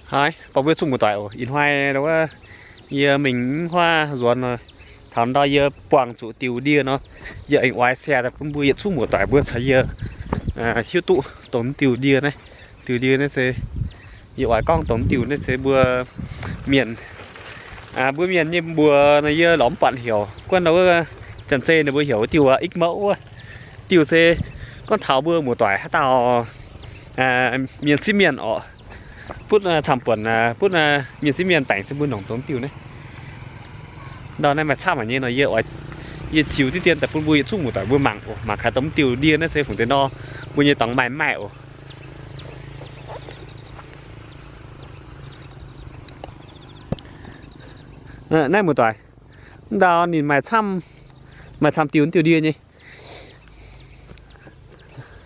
Haiz, baamh mbuo yietc zungv muoz-doic oc, ih hnoi wuov yie mingh mv huaav nzuonx nor, taux ndau yie buangh zuqc diuh ndie nor, yie aengx oix share daaih bun mbuo yietc zungv muoz-doic mbuo caux yie hiuv duqv dongh diuh ndie naaiv. Diuh ndie naaiv se yie oix gorngv dongh diuh naaiv se mbuo mienh, mbuo mienh nyei mbuox nor yie lorz mv buatc heuc. Guanh wuov, janx-zei ninh mbuo heuc diuh ix mouv wuov. Diuh se gorngv taux mbuo muoz-doic haaix dauh mienh sieqv mienh oc, butv camv-buonc, butv mienh sieqv mienh baengc se mbuo nongc dongh diuh naaiv. Ndau naaiv maaih camv haic nyei nor, yie, yie ziux diqv dien daaih bun mbuo yietc zungv muoz-doic mbuo mangc oc. Mangc gaax dongh diuh ndie naaiv se fungc deix nor, mbuo nyei dorngx maaih maaih oc. Naaiv muoz-doic, ndau ninh maaih camv, maaih camv diuh, diuh ndie nyei.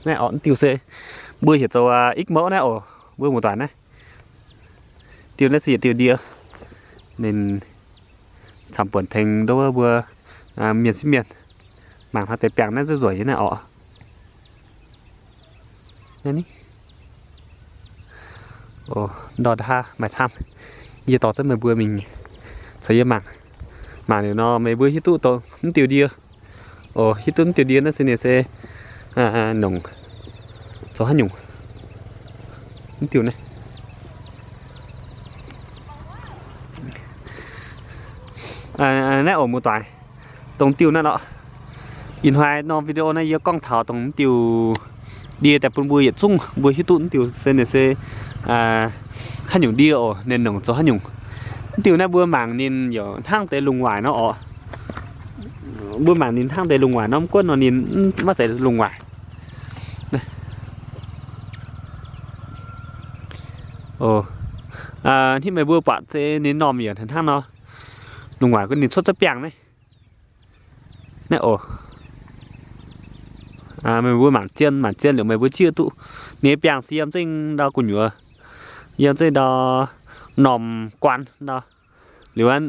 Naaiv oc, diuh se mbuo heuc zoux ix mouv naaiv oc, mbuo muoz-doic naaiv. Diuh naaiv se yietc diuh ndie, ninh camv-buonc tengx ndau wuov mbuo mienh sieqv mienh. Mangc hnangv deix biangh naaiv nzueic nzueic nyei naaiv oc. Ndau nda'haav maaih camv. Yie dorh zunv meih mbuo mingh caux yie mangc. Mangc liuz nor meih mbuo hiuv duqv dongh mv diuh ndie. Oc, hiuv duqv mv diuh ndie naaiv se ninh se nongc zoux haaix nyungc. Mv diuh naaiv, naaiv oc muoz-doic, dongh diuh naaiv lorqc. Ih hnoi norm video naaiv yie gorngv taux dongh mv diuh ndie daaih bun mbuo yietc zungv mbuo hiuv duqv mv diuh se ninh se haaix nyungc ndie oc, ninh nongc zoux haaix nyungc. Mv diuh naaiv mbuo mangc ninh yaac hnangv deix lungh waaic nor oc. Mbuo mangc ninh hnangv deix lungh waaic nor, mv gunv nor ninh maiv zeiz lungh waaic. Hnangv meih mbuo buatc se ninh normh yaac hnangv nor, lungh waaic gunv ninh cuotv za'biangh naaiv. Naaiv oc, meih mbuo mangc zien, mangc zien liuz meih mbuo zieqv duqv ninh nyei biangh se yiem zengv ndau gu'nyuoz, yiem zengv ndau normh guan ndau. Liuz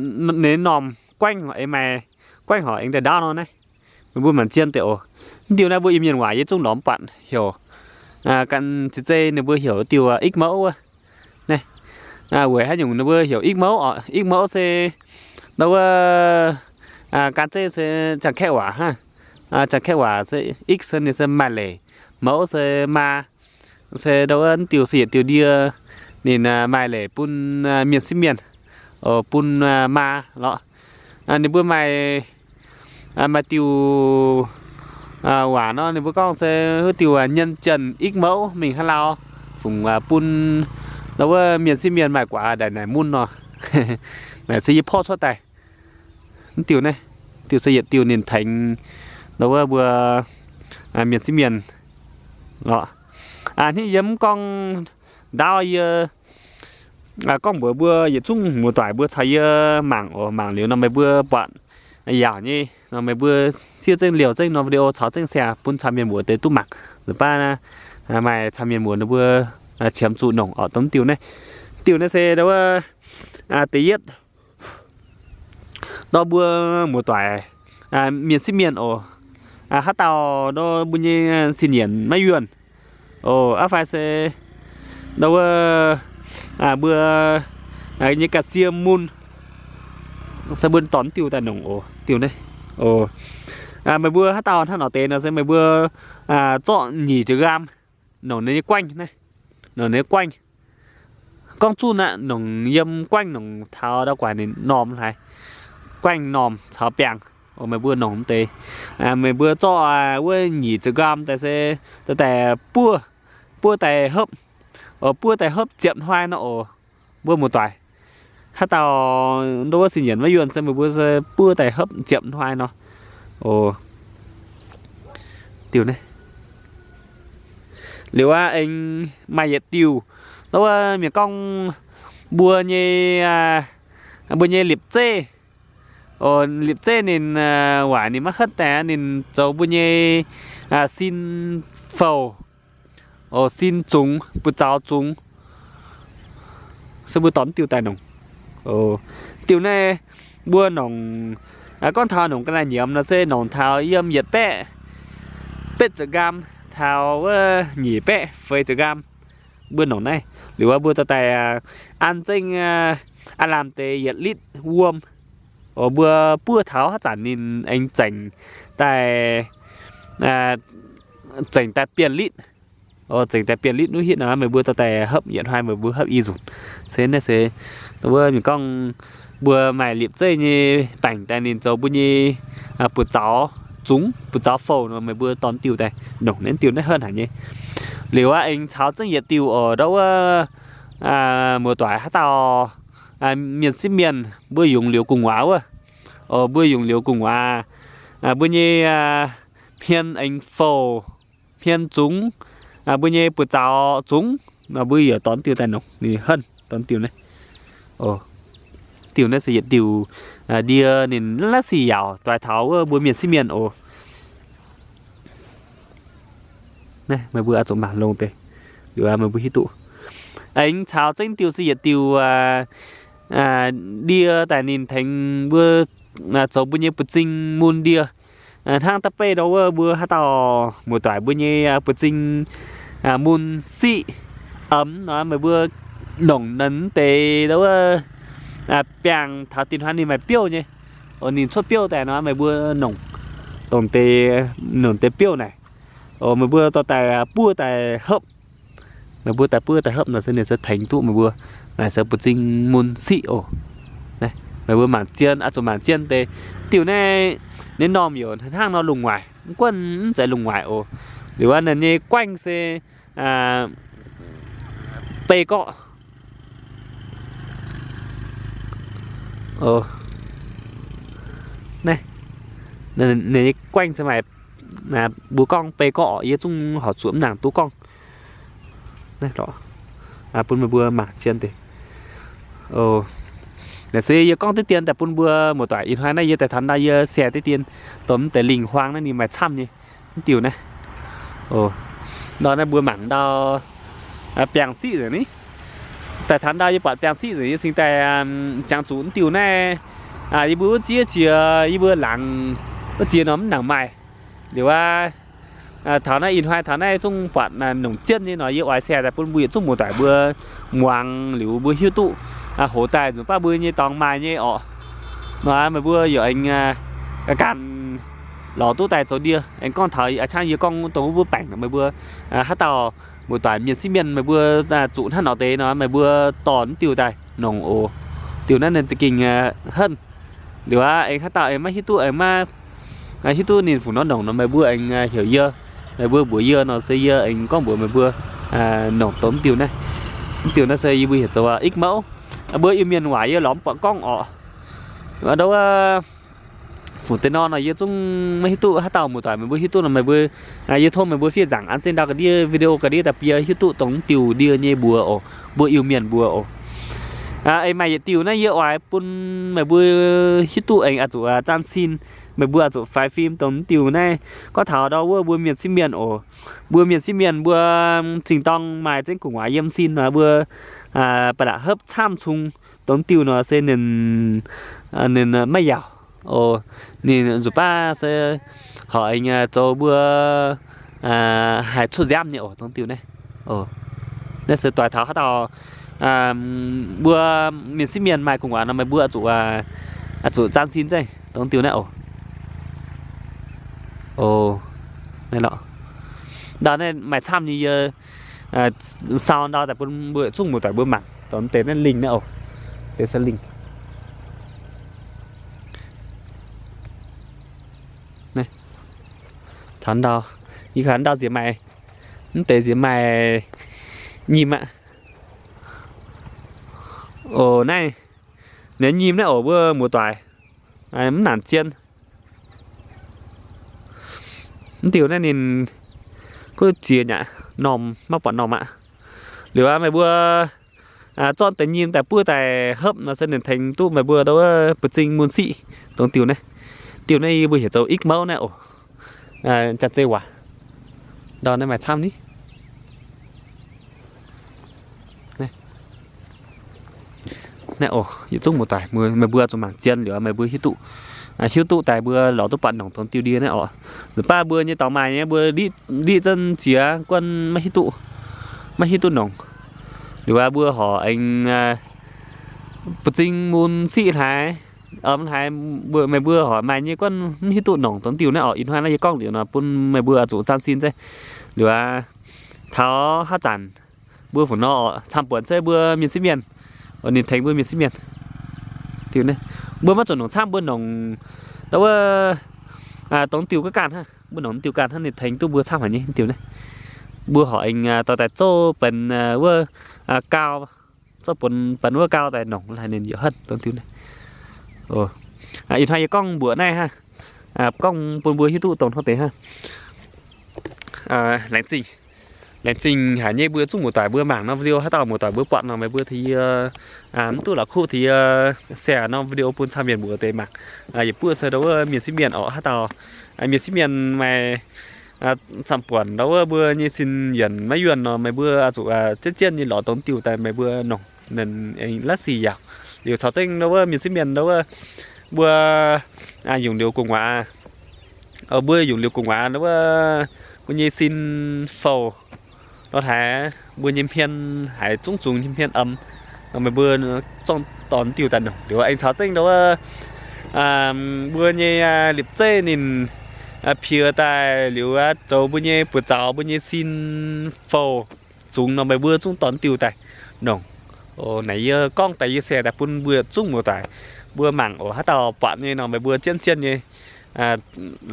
ninh normh guaengv aengx maaih, guaengv horc aengx daaih ndaauv nor naaiv. Meih mbuo mangc zien deix oc. Mv diuh naaiv mbuo Iu-Mienh waac yie zungv lorz mv buatc heuc. Ganh ziex zei ninh mbuo heuc diuh ix mouv wuov. Naaiv, weic haaix nyungc ninh mbuo heuc ix mouv oc? Ix mouv se ndau wuov, ganh zeiv se Janx-Kaeqv waac hnangv. Janx-Kaeqv waac se ix se ninh se maaih leic, mouv se maa. Se ndau wuov diuh se yietc diuh ndie, ninh maaih leic bun mienh sieqv mienh, bun maa lorqc. Ninh mbuo maaih, maaih diuh waac nor ninh mbuo gorngv se wuov diuh nhân dân ix mouv mingh haaix lauh, fungc bun ndau wuov mienh sieqv mienh maaih guaax ndaic naaic mun nor. Naaic se yie porv cuotv daaih. Mv diuh naaiv, diuh se yietc diuh ninh tengx ndau wuov mbuo mienh sieqv mienh lorqc. Hnangv yie mv gorngv ndaauv, yie gorngv mbuox mbuo yietc zungv muoz-doic mbuo caux yie mangc oc. Mangc liuz nor meih mbuo buatc yaauc nyei nor meih mbuo siev zengv liouh zengv norm video caux zengv share bun camv mienh muoz deix duqv mangc. Nzunc baav maaih camv mienh muoz ninh mbuo qiemx zuqc nongc oc. Dongh mv diuh naaiv, diuh naaiv se ndau wuov da'yietv ndau mbuo muoz-doic mienh sieqv mienh oc. Haaix dauh ndau mbuo nyei sin-yienc maiv yuonh oc, aav fai se ndau wuov mbuo nyei ga'sie mun se mbuo dorh diuh daaih nongc oc. Diuh naaiv oc, meih mbuo haaix dauh hnangv nor deix nor se meih mbuo zorqv nyic ziepc nqaam nongc ninh nyei guaengv naaiv, nongc ninh nyei guaengv. Gorngv zunh aqv, nongc yiem guaengv nongc taux ndau guaaic ninh normh haic. Guaengv normh caux biangh, meih mbuo nongc deix, meih mbuo zorqv wuov nyic ziepc nqaam daaih se daaih buov, buov daaih hopv, buov daaih hopv ziepc hnoi nor oc. Mbuo muoz-doic, haaix dauh ndau wuov sin-yienc maiv yuonh se meih mbuo se buov daaih hopv ziepc hnoi nor oc. Diuh naaiv liuz aqv, aengx maaih yietc diuh ndau wuov mienh gorngv mbuo nyei, mbuo nyei liepc zeiv. Liepc zeiv ninh waaic ninh maiv huotv daaih, ninh zoux mbuo nyei sin fouc, sin zungx, buoz-zaux zungx, se mbuo dorh diuh daaih nongc. Diuh naaiv mbuo nongc, gorngv taux nongc ga'naaiv nyiemz nor se nongc taux yiem yietc baeqv betv ziepc nqaam taux wuov nyic baeqv feix ziepc nqaam. mbuo nongc naaiv. Liuz wuov mbuo dorh daaih an zengv aav lamh deix yietc litv wuom. Oc, mbuo buov taux haaix zanc ninh aengx zengc daaih, zengc daaih bienh litv. Oc, zengc daaih bienh litv nuv hitv nor, meih mbuo dorh daaih hopv yietc hnoi meih mbuo hopv i nzunc. Se naaiv se wuov mienh gorngv mbuo maaih liepc zeiv nyei baengc daaih ninh zoux mbuo nyei buoz-zaux zungx, buoz-zaux fouh nor, meih mbuo dorh diuh daaih nongc naaiv diuh naaiv henv haic nyei. Liuz aqv, aengx caux zengv yietc diuh oc, ndau wuov muoz-doic haaix dauh mienh sieqv mienh mbuo yungz liuz gu'nguaaz wuov. Oc, mbuo yungz liuz gu'nguaaz, mbuo nyei hmien aengx fouh, hmien zungx, mbuo nyei buoz-zaux zungx, mbuo yaac dorh diuh daaih nongc ninh henv dorh diuh naaiv. Oc, diuh naaiv se yietc diuh ndie ninh laav sic yaauc doix taux wuov mbuo mienh sieqv mienh oc. Naaiv meih mbuo oix zuqc mangc longx deix, liuz meih mbuo hiuv duqv. Aengx caux zengv diuh se yietc diuh ndie daaih ninh tengx mbuo zoux mbuo nyei buoz-zing mun ndie. Hnangv da'faanh beiv ndau wuov mbuo haaix dauh muoz-doic mbuo nyei buoz-zing mun siqv emx nor, meih mbuo nongc naaiv deix ndau wuov biangh taux dinh hnoi ninh maaih biouv nyei. Oc, ninh cuotv biouv daaih nor meih mbuo nongc, dongh deix, nongc deix biouv naaic. Oc, meih mbuo dorh daaih buov daaih hopv. Meih mbuo daaih buov daaih hopv nor se ninh se tengx duqv meih mbuo naaic se buoz-zing mun siqv oc. Meih mbuo mangc zien, oix zuqc mangc zien deix. Diuh naaiv ninh normh youc hnangv nor lungh waaic, mv gunv mv zeiz lungh waaic oc. Liuz aqv, ninh nyei guaengv se bei gorqv. Ninh nyei guaengv se maaih mbuo gorngv bei gorqv oc, yie zungv horpc zuqc mv nangc duqv gorngv. Bun meih mbuo mangc zien deix. Naaic se yie gorngv diqv dien daaih bun mbuo muoz-doic ih hnoi naaiv yie daaih taux ndau yie share diqv dien dongh mv deix lingh huaang naaiv ninh maaih camv nyei mv diuh naaiv. Ndau naaiv mbuo mangc ndau biangh siqv nzengc ni. Daaih taux ndau yie buatc biangh siqv nzengc yie cingx daaih jangx zuqc mv diuh naaiv. Yie mbuo wuov ziex jiex, yie mbuo laangz wuov ziex nor mv nangc maaih. Liuz aqv, taux naaiv ih hnoi taux naaiv zungv buatc nongc jienv nyei nor yie oix share daaih bun mbuo yietc zungv muoz-doic mbuo muangx liuz mbuo hiuv duqv hoz daaih nzunc baav mbuo nyei dorngx maaih nyei orqc. Nor meih mbuo yaac aengx ganh lorz duqv daaih zoux ndie. Aengx gorngv taux a'cangv yie gorngv dongh wuov mbuo baengc meih mbuo haaix dauh muoz-doic mienh sieqv mienh meih mbuo zuqc hnangv nor deix nor meih mbuo dorh mv diuh daaih nongc oc. Diuh naaiv ninh za'gengh henv. Liuz aqv, aengx haaix dauh aengx maiv hiuv duqv, aengx maiv hiuv duqv ninh fungc nor nongc nor meih mbuo aengx heuc yie, meih mbuo mbuox yie nor se yie aengx gorngv mbuox meih mbuo nongc dongh mv diuh naaiv. Mv diuh naaiv se yie mbuo heuc zoux ix mouv. Mbuo Iu-Mienh waac yie lorz mv buatc gorngv orqc. Ndau wuov fungc deix nor nor yie zungv maiv hiuv duqv, haaix dauh muoz-doic meih mbuo hiuv duqv nor meih mbuo, yie tov meih mbuo fiev nzaangc an zengv ndau ga'ndiev video ga'ndiev daaih bun yie hiuv duqv dongh mv diuh ndie nyei mbuox oc, mbuo Iu-Mienh mbuox oc. Aengx maaih yietc diuh naaiv yie oix bun meih mbuo hiuv duqv aengx oix zuqc zaan sin, meih mbuo oix zuqc faix fim dongh mv diuh naaiv. Gorngv taux ndau wuov mbuo mienh sieqv mienh oc, mbuo mienh sieqv mienh mbuo zingh dorng maaih zengv gu'nguaaz yiem sin nor mbuo ba'laqc hopv camv cung dongh mv diuh nor se ninh, ninh maiv yaauc oc. Ninh nzunc baav se horpc aengx zoux mbuo haih cuotv nziaamv nyei oc dongh mv diuh naaiv. Naaiv se doix taux haaix dauh mbuo mienh sieqv mienh maaih gu'nguaaz nor meih mbuo zuqc, zuqc zaan sin zengv dongh mv diuh naaiv oc. Ndau naaiv maaih camv nyei yie sau ndau daaih bun mbuo zungv muoz-doic mbuo mangc dongh mv deix naaiv lingh naaiv oc. Deix se lingh. Taux ndau, yie kaux ndau nziex maaih, mv deix nziex maaih nyim aqv. Oc, naaiv, naaiv nyim naaiv oc, mbuo muoz-doic, mv nangc zien. Mv diuh naaiv ninh kuv ziex nyaqc normh, maiv buatc normh aqv. Liuz aqv, meih mbuo zorqv deix nyim daaih buov daaih hopv nor se ninh tengx duqv meih mbuo ndau wuov buoz-zing mun siqv dongh diuh naaiv. Diuh naaiv yie mbuo heuc zoux ix mouv naaiv oc. Jaax-zei waac ndau naaiv maaih camv ni. Naaiv oc, yietc zungv muoz-doic, meih mbuo zuqc mangc zien liuz meih mbuo hiuv duqv, hiuv duqv daaih mbuo lorz duqv buatc nongc dongh diuh ndie naaiv oc. Nzunc baav mbuo nyei dorngx maaih nyei mbuo ndiqv zan jiex guanh maiv hiuv duqv, maiv hiuv duqv nongc. Liuz aqv, mbuo horc aengx buoz-zing mun siqv hlaax, mv hlaax, meih mbuo horc maaih nyei guanh mv hiuv duqv nongc dongh diuh naaiv orqc. Ih hnoi naaiv yie gorngv liuz nor bun meih mbuo zuqc zaanv sin zeiv. Liuz aqv, taux haav zanc mbuo fu nor orqc, camv-buonc se mbuo mienh sieqv mienh, ninh tengx mbuo mienh sieqv mienh. Mbuo maiv zuqc nongc camv, mbuo nongc ndau wuov dongh diuh ga'ganh hnangv, mbuo nongc diuh ganh hnangv, ninh tengx duqv mbuo camv haic nyei diuh naaiv. Mbuo horc aengx dorh daaih zouv benx wuov gau, zouv benx benx wuov gau daaih nongc, ninh yaac henv dongh diuh naaiv. Ih hnoi yie gorngv mbuoqc naaiv hnangv, gorngv bun mbuo hiuv duqv dongh hnangv deix hnangv. Laengz zingh, laengz zingh haic nyei mbuo zungv muoz-doic mbuo mangc norm video. Haaix dauh muoz-doic mbuo buatc nor meih mbuo tengx yie, mv duqv la'kuqv tengx yie share norm video bun camv mienh muoz deix mangc. Yietc buov se ndau wuov mienh sieqv mienh orqc, haaix dauh mienh sieqv mienh maaih camv-buonc ndau wuov mbuo nyei sin yienc maiv yuonh nor meih mbuo zuqc jienv jienv nyei lorz dongh diuh daaih meih mbuo nongc, ninh aengx la'sic yaac. Liuz caux zengv ndau wuov mienh sieqv mienh ndau wuov mbuo yungz liuz gu'nguaaz, mbuo yungz liuz gu'nguaaz ndau wuov mbuo nyei sin fouh lorh haaix, mbuo nyei hmien haiz zungv zungx nyei hmien om, meih mbuo zorqv dongh diuh daaih nongc. Liuz aengx caux zengv ndau wuov mbuo nyei liepc zeiv ninh piex daaih liuz aqv, zoux mbuo nyei buoz-zaux, mbuo nyei sin fouh zungx nor meih mbuo zungv dongh diuh daaih nongc. Naaic yie gorngv daaih yie share daaih bun mbuo zungv muoz-doic mbuo mangc oc. Haaix dauh buatc nyei nor meih mbuo jienv jienv nyei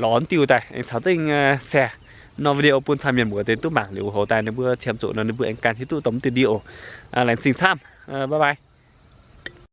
lorz diuh daaih aengx caux zengv share norm video bun camv mienh muoz deix duqv mangc liuz hoc daaih ninh mbuo qiemx zuqc nor ninh mbuo aengx ganh hiuv duqv dongh diuh ndie oc. Laengz zingh camv, bye bye.